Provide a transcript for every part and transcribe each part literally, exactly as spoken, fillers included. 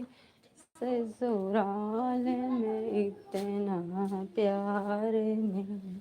ससुराल में इतना प्यार मिला।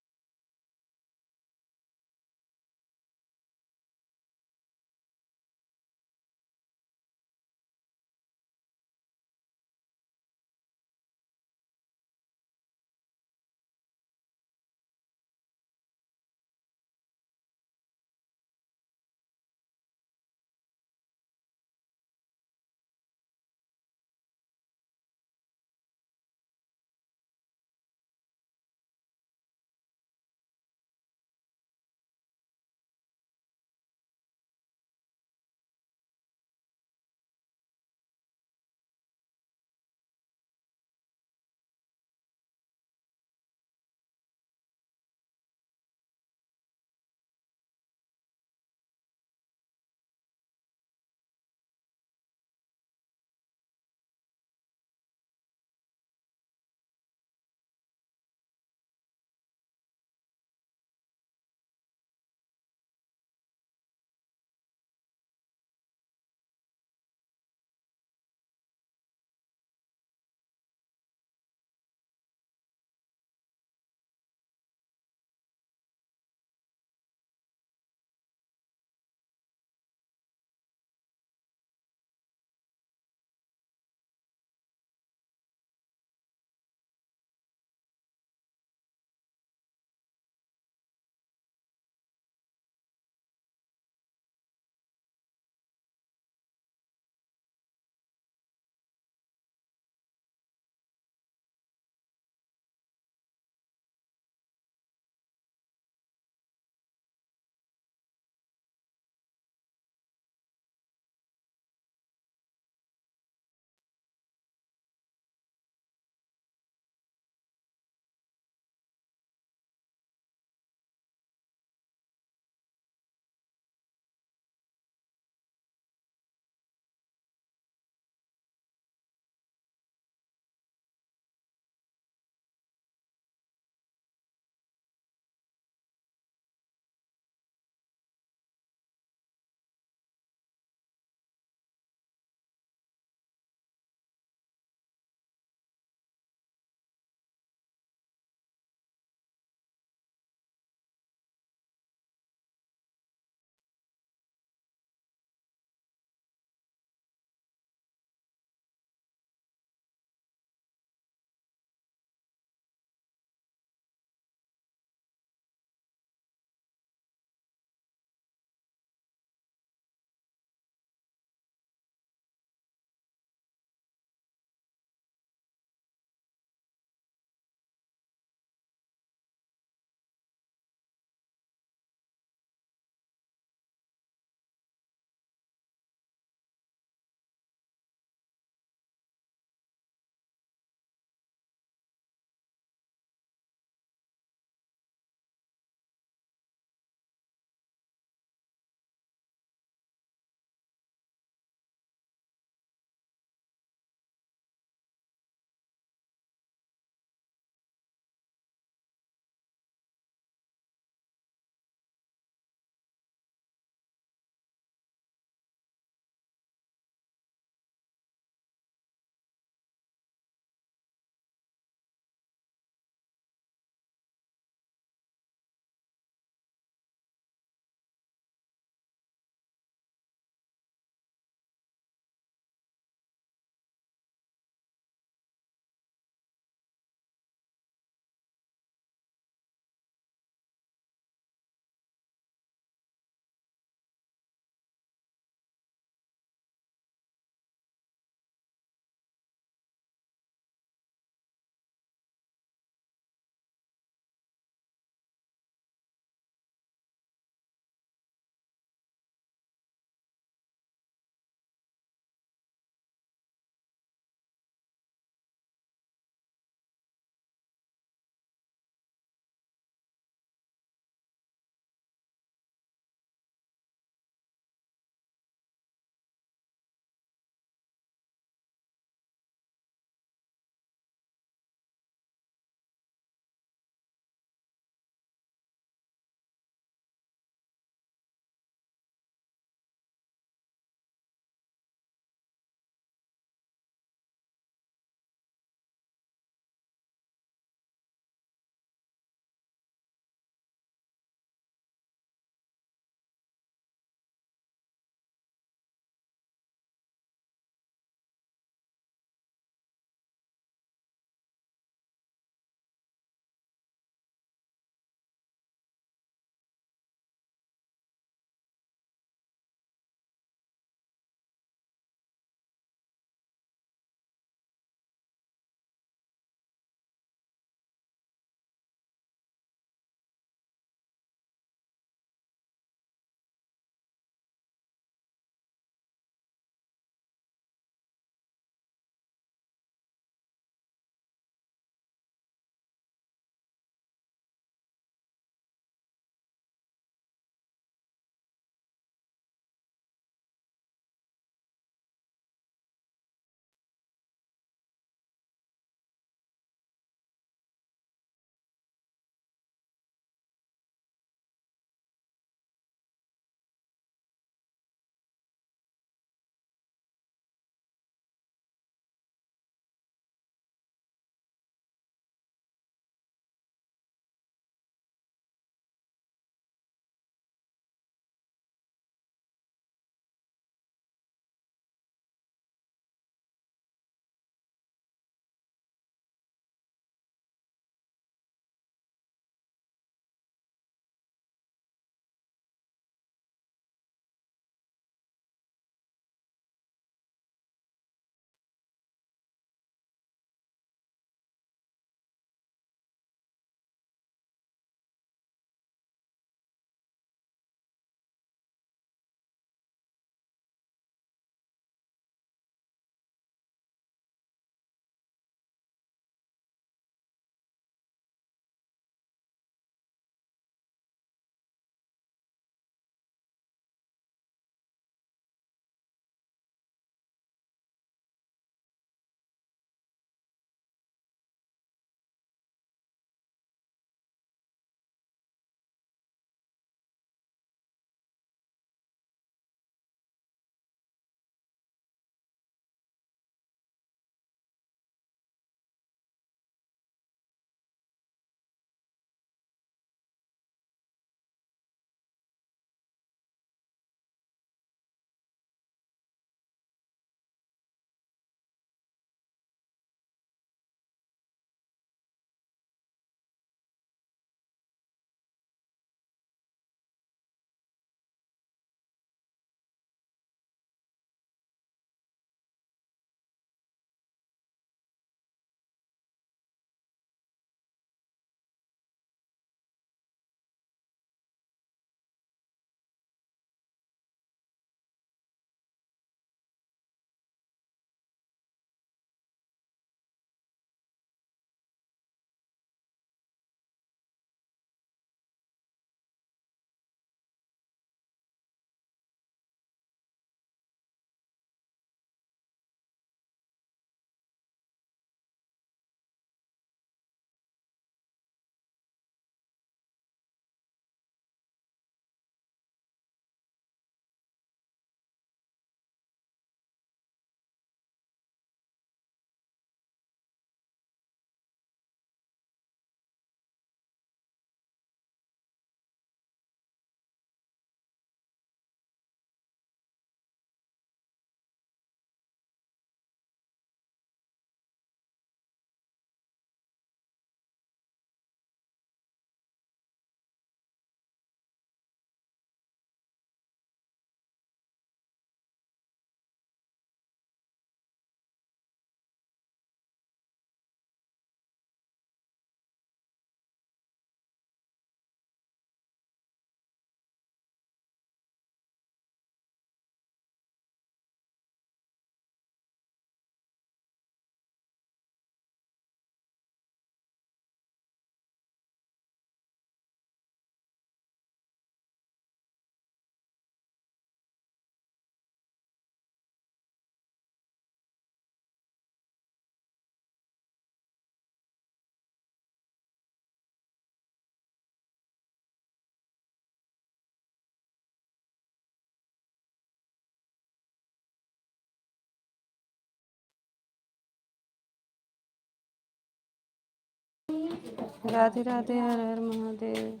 राधे राधे, हर हर महादेव।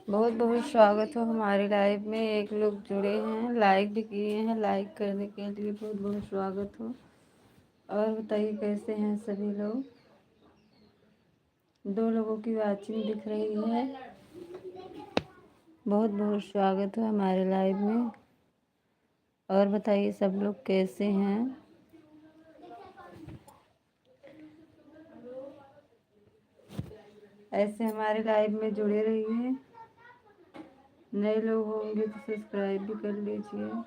बहुत बहुत स्वागत हो हमारे लाइव में। एक लोग जुड़े हैं, लाइक भी किए हैं, लाइक करने के लिए बहुत बहुत स्वागत हो। और बताइए, कैसे हैं सभी लोग? दो लोगों की वाचिंग दिख रही है। बहुत बहुत स्वागत हो हमारे लाइव में। और बताइए, सब लोग कैसे हैं? ऐसे हमारे लाइव में जुड़े रहिए। नए लोग होंगे तो सब्सक्राइब भी कर लीजिए।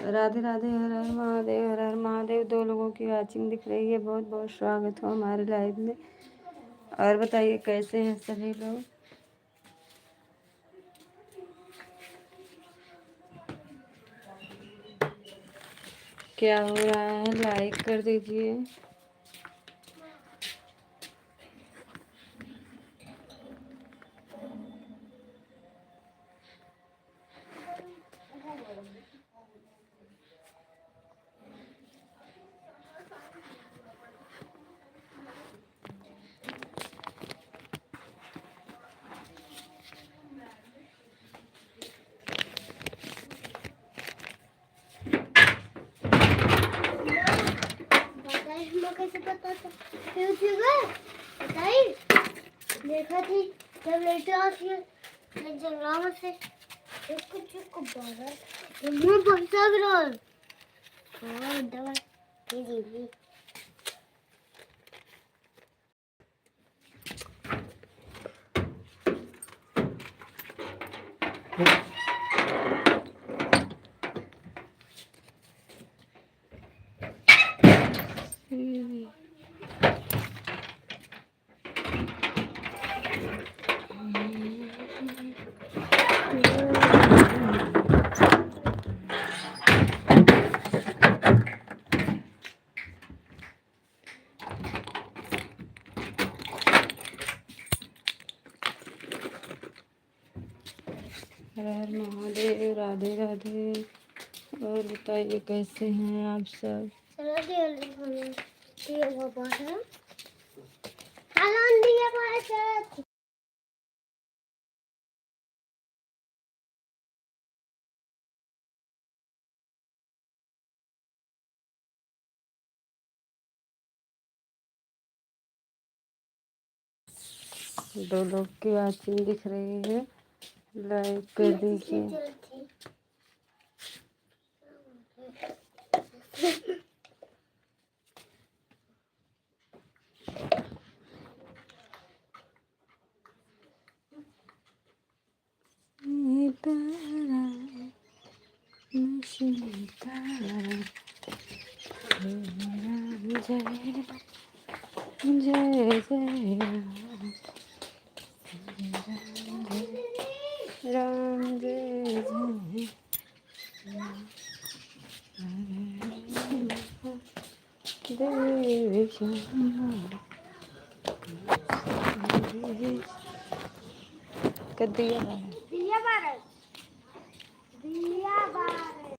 राधे राधे, हर हर महादेव, हर हर महादेव। दो लोगों की वॉचिंग दिख रही है, बहुत बहुत स्वागत हो हमारे लाइव में। और बताइए, कैसे हैं सभी लोग? क्या हो रहा है, लाइक कर दीजिए। बताई, हम कैसे पता था? फिर उठ गए, बताई, देखा थी, जब लेटे आती है, मैं जंगला में से एक कुछ को बाहर, ये मुंह पैसा गिरा। और दवा दे दीजिए। हर हर महादेव, राधे राधे। और बताइए, कैसे हैं आप सब? चलो, ये, ये वो बात है। हेलो, दिया बात है। दो लोग की वॉचिंग दिख रही है, लाइक कर दीजिए। सीताराम, सीताराम, जय राम, जय राम, जय जय राम, राम जय जय। कर दिया है। दिया बारे। दिया बारे।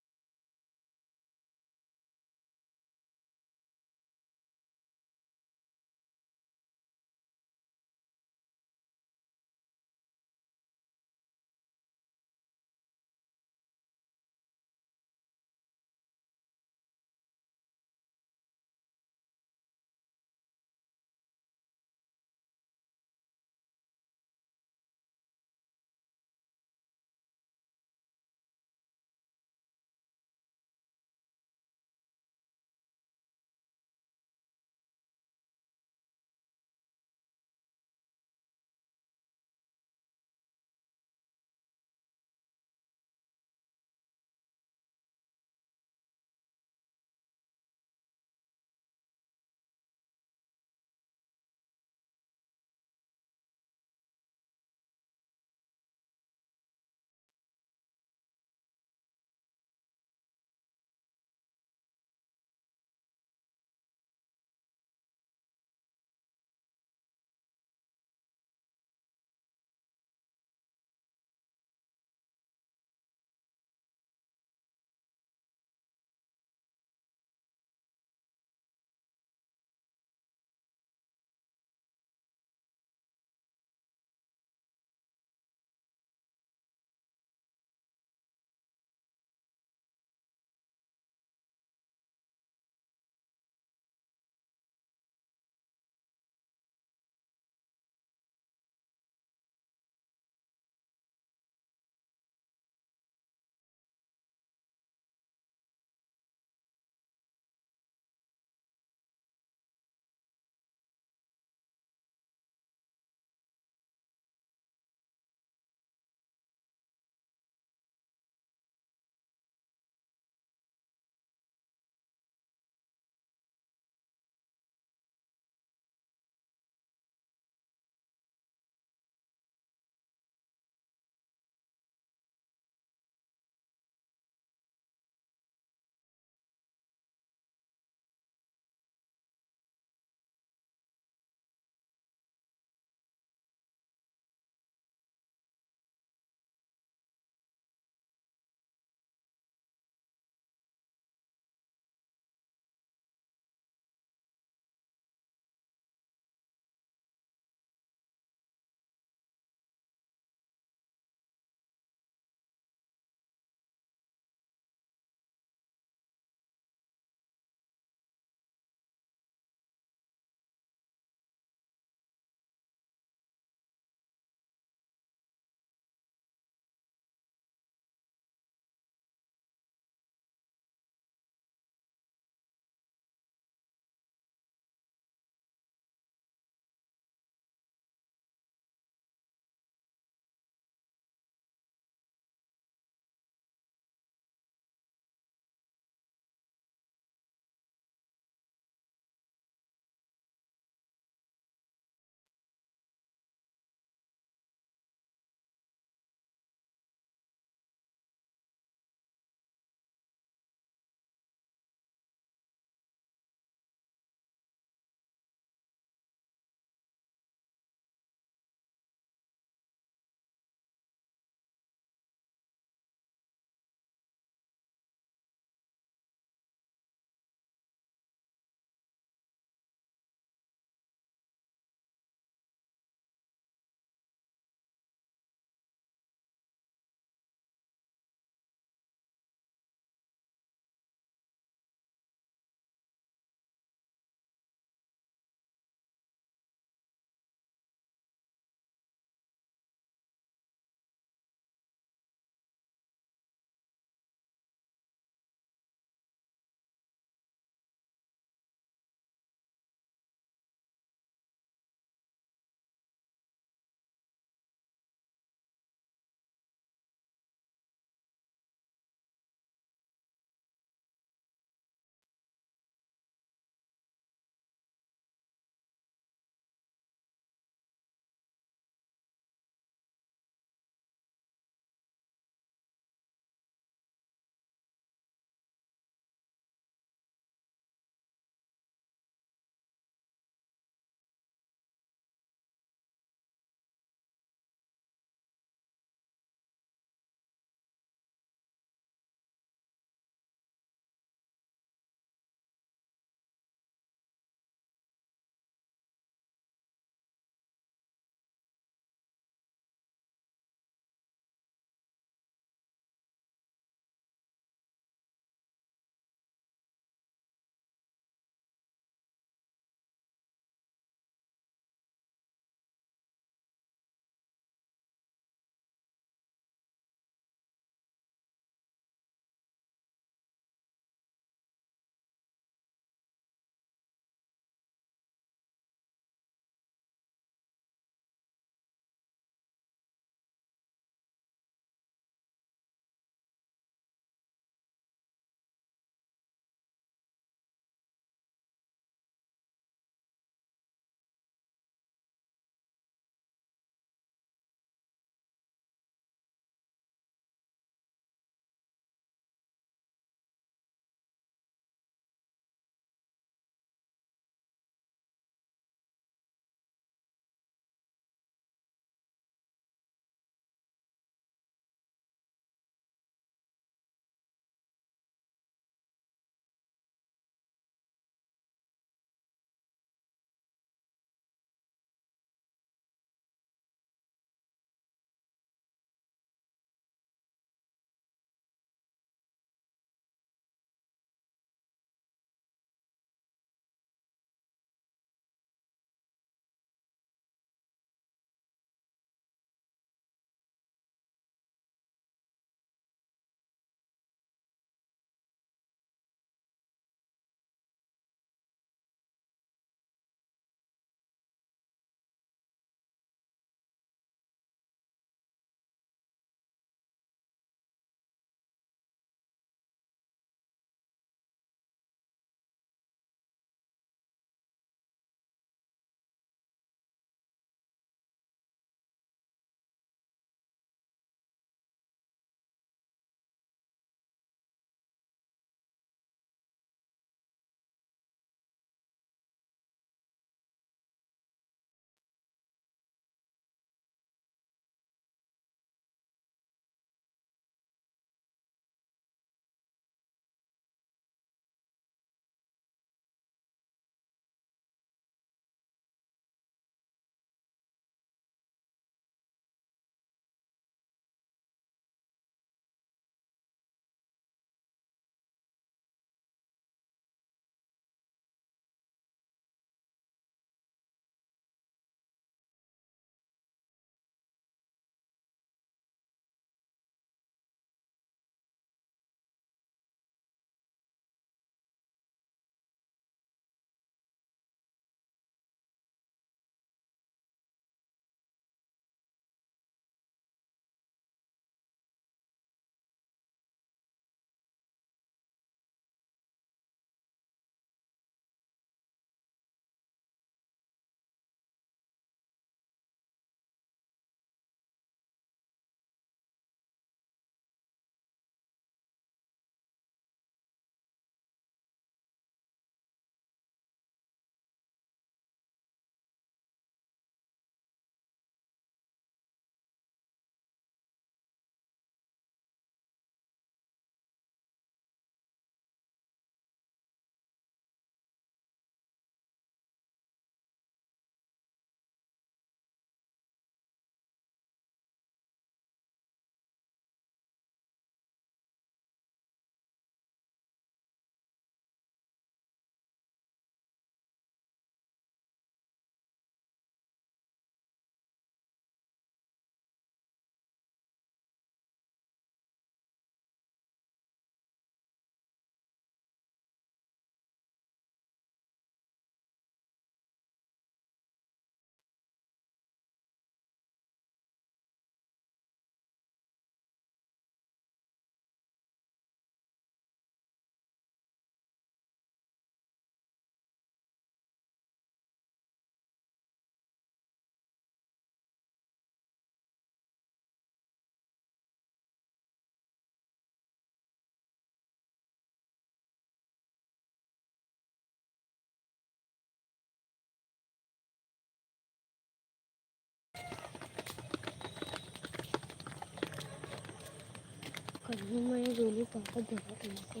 अभी मैं ये गोली पापा देगा तुमको।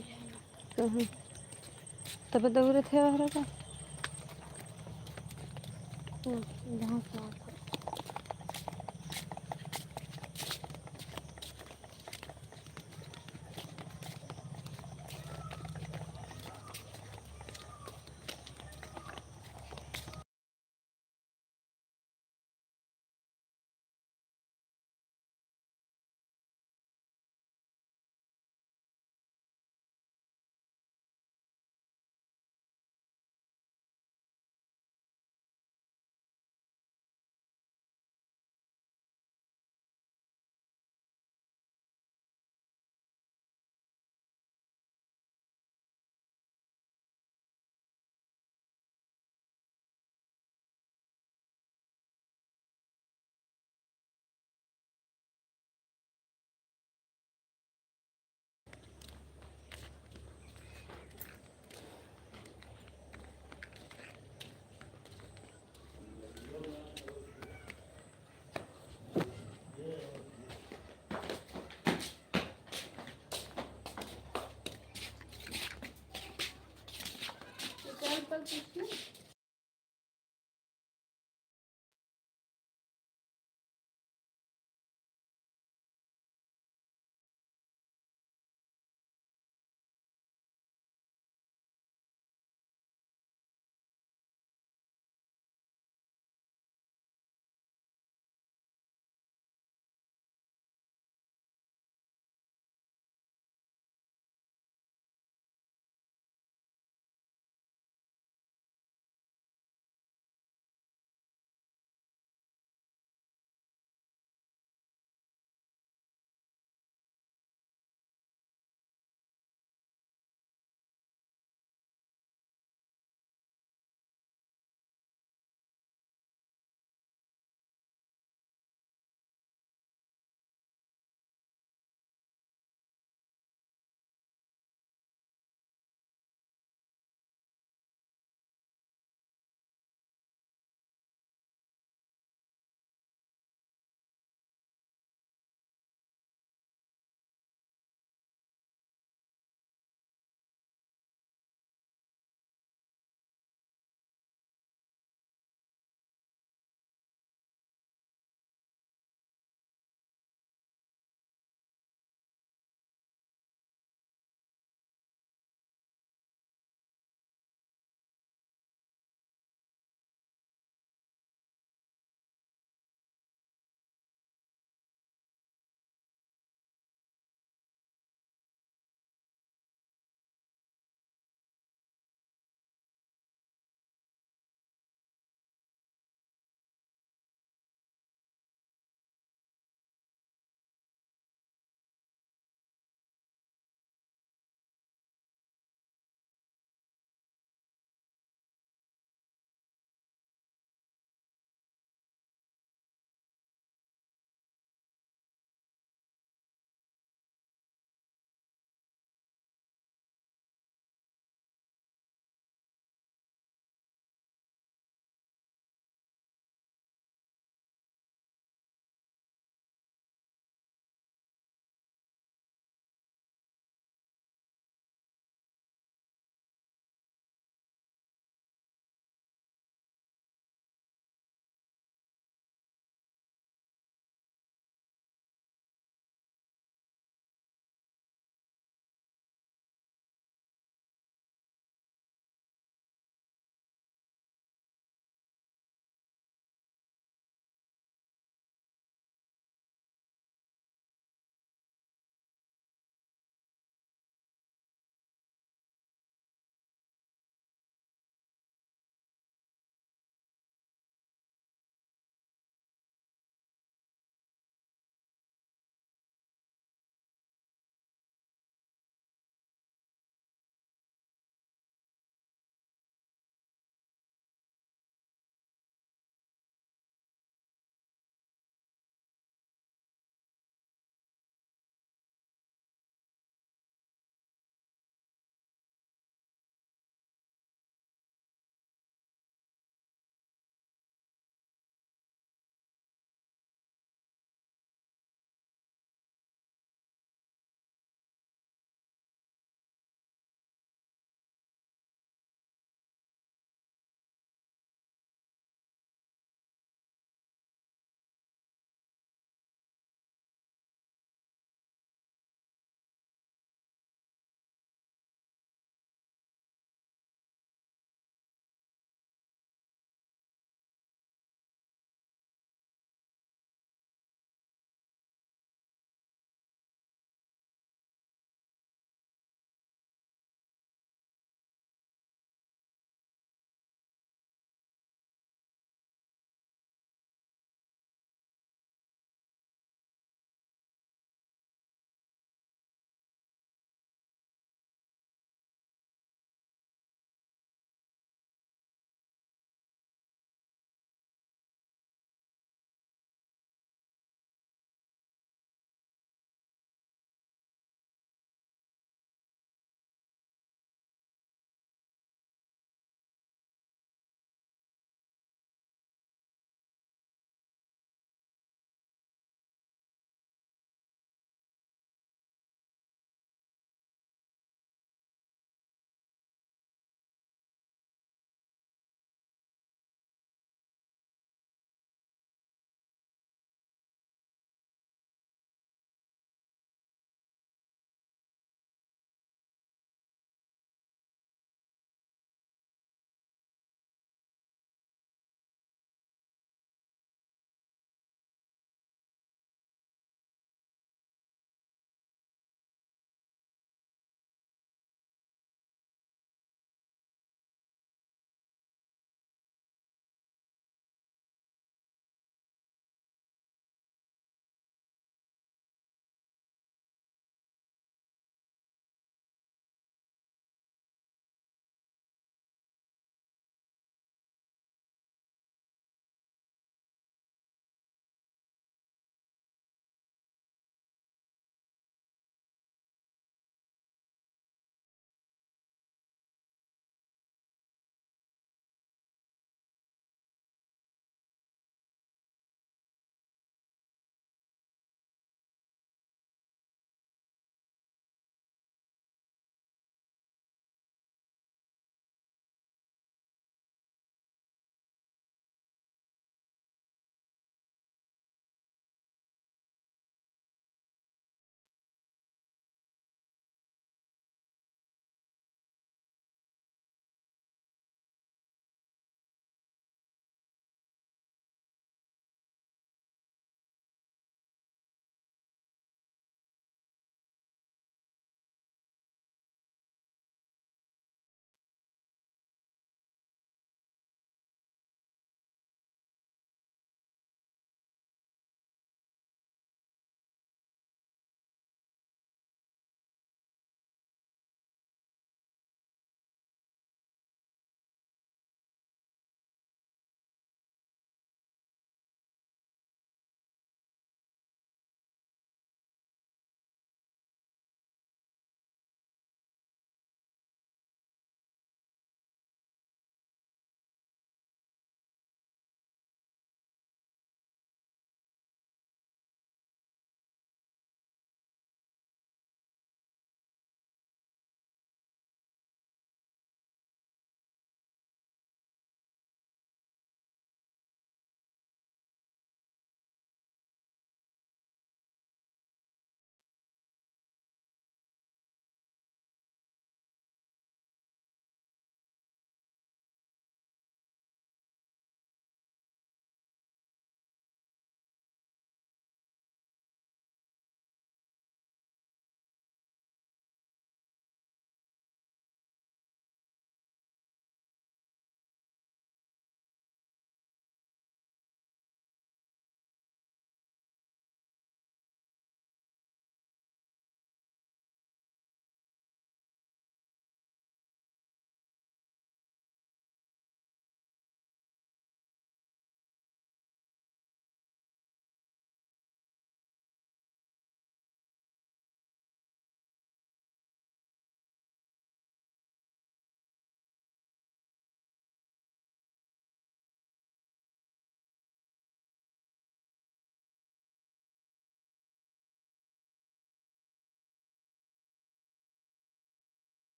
कहाँ? तब दौड़त है वहाँ का? हम्म, घास लात है।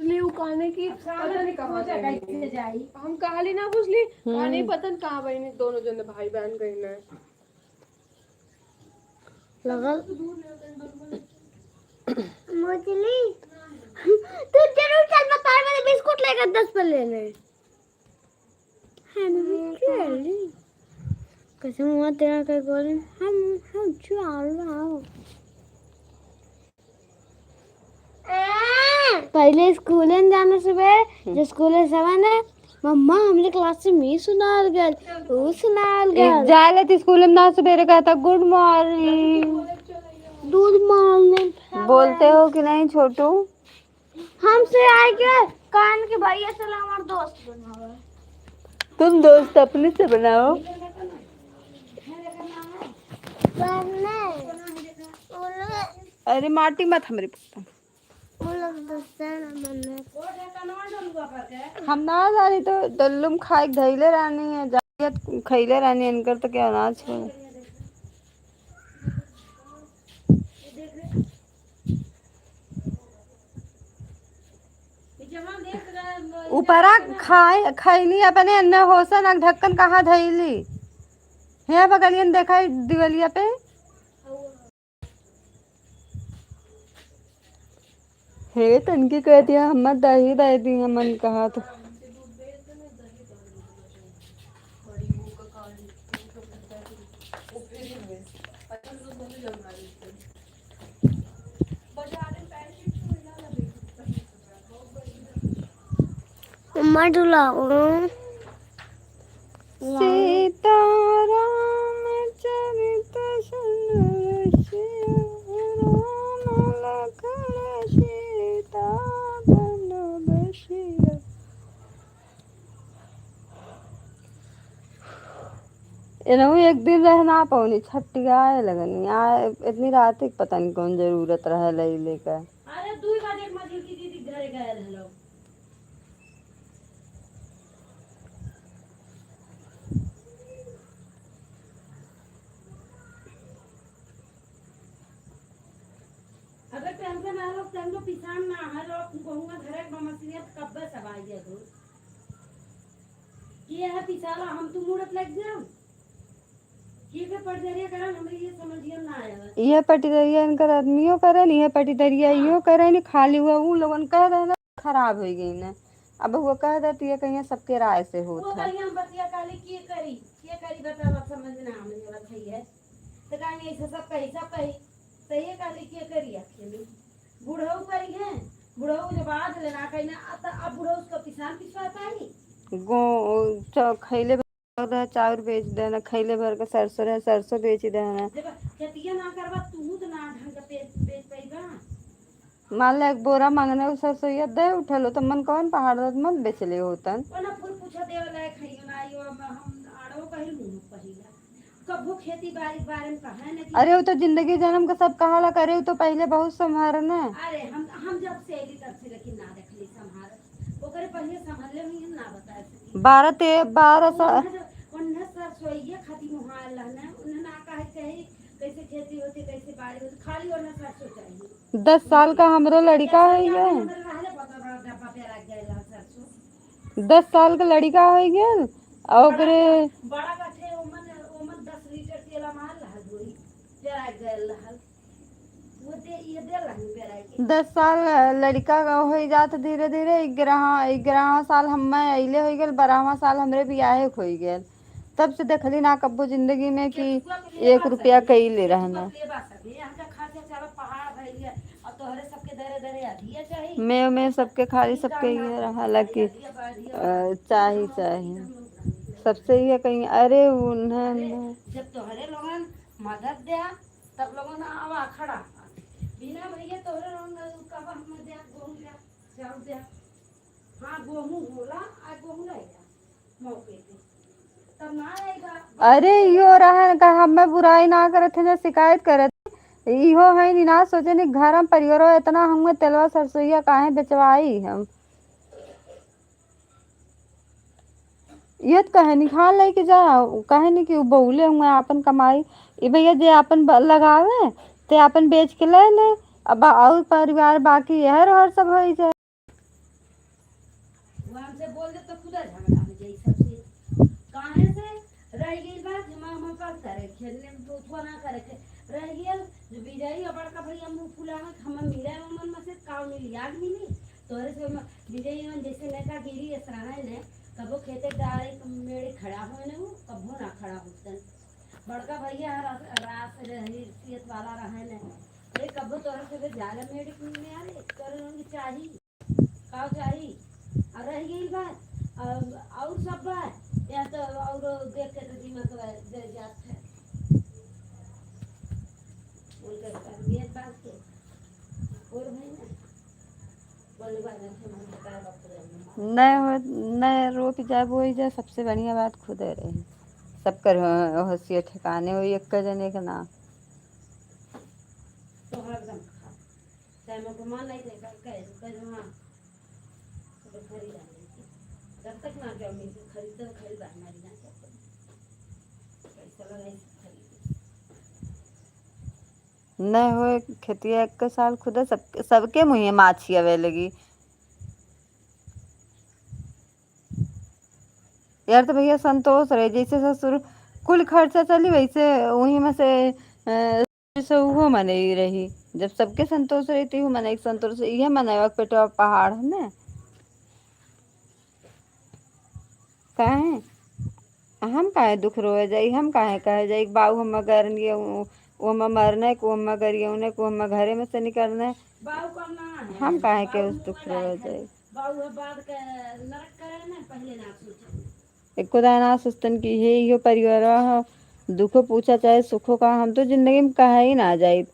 ले उ कहने की अब सामने पता नहीं कहाँ गई। कैसे जाई? हम कहली ना बुझली, हम्म। कहने पता नहीं कहाँ बहिनी दोनों जने भाई बहन गई ना। लगल। मछली। तू जरूर चल बता, मैंने बिस्कुट लेकर दस पर लेने। हम चली। कसम हुआ तेरा के गोल। हम, हम चल रहा हूँ। पहिले स्कूले में जाने से बे, हम्म। जो स्कूले से आवे ना, "मम्मा, हमरे क्लास से मिस सुनाल गल, ऊ सुनाल गल।" जाले त स्कूले में ना सुबेरे कहता, "Good morning।" Good morning। बोलते हो कि नहीं छोटू? हमसे आए के कान के भैया चला हमार दोस्त बनावे। तुम दोस्त अपने से बनाओ। पर नहीं, वो लोग अरे माटी मत हमरे पप्पा। वो लोग दोस्त ना बने। हम ना जानी तो दल्लुम खाए के धइले रहनी है, जाके खइले रहनी है, इनकर तो क्या अनाज हो। ऊपरा खाए, खैनी अपने अन्ने होसन, अक ढक्कन कहाँ धइली? हे बगलियन देखा दिवलिया पे। हे तनकी कह दिया, "हमर दही दे दी, हमन कहा तो।" मम्मा डुलाओ। सीता राम चरित सुन रसिया, राम लखन सीता बन बसिया। एनहु एक दिन रह ना पौनी, छट्टियाए लगनी। आ, इतनी रात के पता नहीं कौन जरूरत रहे लई लेकर। अरे, दुई बजे के मझिल की दीदी घरे गए रहलो। अगर टेंशन ना लो, टेंशन पिसान ना है, लो, गहुआ धरे के बा मशीन, कब्बे सब आ गया दूध। ये है पिसाला, हम तू मुड़त लग जाओ। ये के पटदरिया करन, हमरे ये समझिया ना आया। ये पटदरिया इनकर आदमियों करन, ये पटदरिया हाँ। इहो करन, खाली हुआ उ लोगन कह देना खराब हो गई ना। अब वो कह देती है कहीं सबके राय से होत वो है। कहीं हम बतिया काली के करी, के करी बतावा, समझ ना हमरे वाला खई है। तो कहीं ऐसे सब कही, सब कही। तो ये काली के करी अकेले। बुढ़ऊ करी है, बुढ़ऊ जब आज लेना कहीं ना, अब, अब बुढ़ऊ उसका पिसान पिसवाता ही। गो, च-, खैले रहे, चाउर बेच देना, खैले भर के सरसों रहे, सरसों बेच देना। जब खेतिया ना करबा, तू तो ना ढंग के पे-, बेच पइबा। मान ले, एक बोरा मंगने उ सरसोईया दे उठलो, तो मन कौन पहाड़ दत मत बेचले होतन। ओना फूल पूछा देवे लायक है, यो ना, यो हम, हम आड़ो कहिल, मुँह पहिला। कबो खेती बाड़ी के बारे में कहा है ना कि अरे, वो तो जिंदगी जन्म के सब कहाला करे, वो तो पहले बहुत संभार ना। अरे, हम, हम जब से अइली तब से लेकिन ना देखली संभार। ओकरे पहिले संभलले हुई हम ना बता सकी। बारह ते-, बारह सा- उन्हें जो, उन्हें सरसोईया खातिर मुहाल रहने, उन्हें ना कहे चाही कैसे खेती होती, कैसे बाड़ी होती, खाली उन्हें सरसों चाहिए। दस साल का हमरो लड़िका है ये। हमरे रहले बहुत बड़ा डब्बा पे रख गए लाल सरसों। दस साल का लड़िका हो गया, और ओकरे बड़ा, बड़ा कथे ओमन, ओमन दस लीटर तेल मार रहल बोरी, पेराई गयल रहल। दस साल लड़िका का होइ जात धीरे धीरे, ग्यारह, ग्यारहवाँ साल हम्मे अइले होइ गेल, बारहवाँ साल हमरे बियाहे के होइ गेल। तब से देखली ना कब्बो जिंदगी में कि एक रुपया कइले रहना। मेव, मेव सबके खाली सबके ये रहला कि, अ, चाही, चाही। सबसे ये कहीं, अरे, उन्हें, उन्हें। जब तोहरे लोगन मदद द्या, तब लोगन आवा खड़ा। बिना भैया तोहरे लोगन कहबा, "हम द्या, गोहूँ द्या, चाउर द्या।" हाँ, गोहूँ होला, आ गोहूँ रहेगा मौके पे। तब ना आएगा। अरे, यो रहन का, हमें बुराई ना करत है, ना शिकायत करत। इहो है नी, ना सोचे नी, घर में परिवारो इतना, हमें तेलवा सरसोईया काहे बेचवाई हम। ये तो कहे नी, खान लेके जा, कहे नी कि उ बउले हुए आपन कमाई। ई भैया जे आपन ब-, लगावे, ते आपन बेच के ले ले, अब और परिवार बाकी यह रहर सब होई जाए। झगड़ा हो जाई सबसे। काहे से रह गई बात, हम, हम पर करे, खेलने में तो उठवा ना करे थे। रह गया जो विजयी और बड़का भैया मुँह फुलावे, हम मिले मन में से काव मिली, आग मिली। तोरे से म-, विजयी मन जैसे नेतागिरी ऐसा है ने, कबो खेते डारे मेड़े खड़ा हो ने, वो कबो ना खड़ा होतन। बड़का भैया रास, रास रही, सीयत वाला रहे ने, ये कबो तोरे से जाले मेड़े में आ रे, तोरे लोग चाही। का चाही? और रह गई बात, और, और सब बात, या तो और देख के तो दिमाग जर जात है। उनके तरबियत बात के, और भाई ना, बोले बात है, हम बता बात करेंगे। नहीं हो, नहीं रोक जाए, बोई जाए, सबसे बढ़िया बात खुदे रही। सबकर हो-, होशियार ठिकाने हो, एक जने के ना। तो हरदम खा। चाहे मोर के मन नहीं थे, कल कहे, कहे, "हाँ, तो खरीदा नहीं।" जब तक ना जाओ, मैं तो खरीद, तो खरीदा, हमारी ना जाओ। पैसा लगा, इसे खरीद। नहीं होए, खेतिया एक साल खुदे सब, सबके मुँहे माछी आवे लगी। यार, तो भैया संतोष रहे, जैसे ससुर कुल खर्चा चली, वैसे वही में से, अ, से उहो मनई रही। जब सबके संतोष रही, तो इहो मनई के संतोष, इहे मनई के पेटवा पहाड़ है ना। काहे? हम काहे दुख रोए जाई, हम काहे कहे जाई, "बाऊ हम मरन गए, वो हम मरने को, हम गरियौने को, हम घरे में से निकलने।" बाऊ का ना है। हम काहे के बाऊ उस दुख रोए जाई? बाऊ है बाद के नरक करे ना, पहले ना सोचे। एको दाना ना सोचतन कि हे इहो परिवार ह, दुखो पूछा चाहे सुखो का, हम तो जिंदगी में कहे ही ना जाई।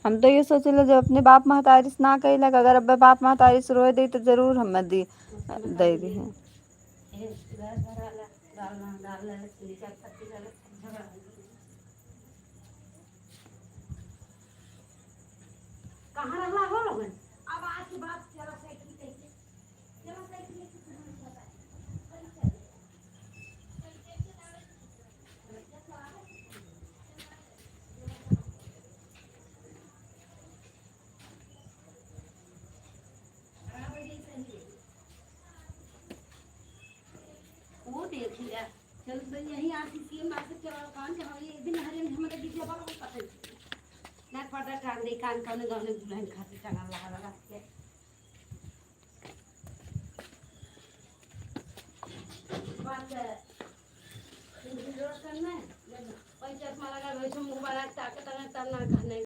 हम तो ये सोचिला, जब अपने बाप महतारी से ना कहिला, अगर अब बाप महतारी से रोए दे, तो जरूर हम दी, दे दी हैं। कहाँ रहला हो लोगन? अब आज के बाद चला साइकिल लेके, चला साइकिल लेके तुम्हें पता है। वो देखिए, चल तो यही आशीष के माँ से चला कान के हमारे एक दिन हरे में हमारे बीच में बड़ा पता नहीं। ना पता टांग दे कान कौन गाँव में दुल्हन खातिर टांगल लगा लगा के। बात है, तुम भी जोर करना है, जब कोई चश्मा लगा, वैसे मुंह बना के ताकत है, तब ना कहने।